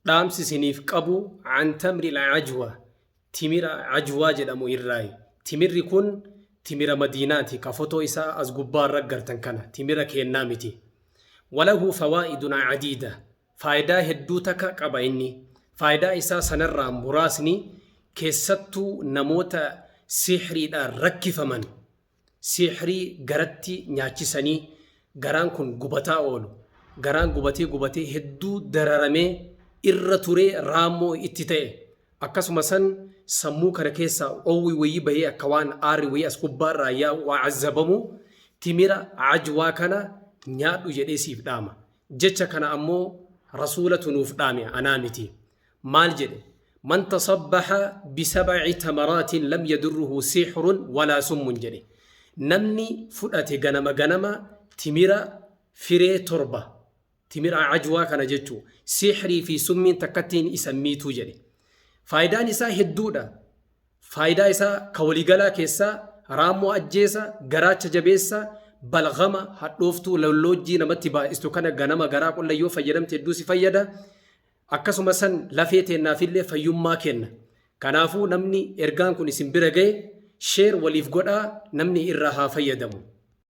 Dhaamsi isiniif qabu an tamril ajwa, timira ajwaa jedhamu irraayi. Timirri kun timira Madiinaati, ka fotoo isaa as gubbaa irra gartan kana, timira keennaa miti. Walahu fawaa'idun adiida, faayidaa hedduu takka qaba inni. Faayidaa isaa sanarraa muraasni, keessattuu namoota sihriidhaan rakkifaman, Sihrii garatti nyaachisanii garaan kun gubataa oolu. Garaan gubatee gubatee hedduu dararamee irra turee raammoo itti ta'e. Akkasuma san sammuu kana keessaa oowwi wayii bahee akka waan aarri wayii as gubbaarraa yaa'u waa azzabamu, timira ajwaa kana nyaadhu jedhee siif dhaama. Jecha kana ammoo Rasuulatu nuuf dhaame, anaa miti. Maal jedhe? Man tasabbaha bisab'i tamaraatin lam yadurruhu sihrun walaa summun jedhe. Namni fudhate ganama ganama timira firee 7, timira ajwaa kana jechuu, sihrii fi summiin takkattiin isa hin miituu jedhe. Faayidaan isaa hedduudha. Faayidaa isaa ka waliigalaa keessaa raammoo ajjeesa, garaacha jabeessa, balghama, hadhooftuu lolloojjii namatti baay'istu kana ganama garaa qulla yoo fayyadamte hedduu si fayyada. Akkasuma san lafee teennaafillee fayyummaa kenna. Kanaafuu namni ergaan kun isin bira gahe share waliif godhaa, namni irraa haa fayyadamu.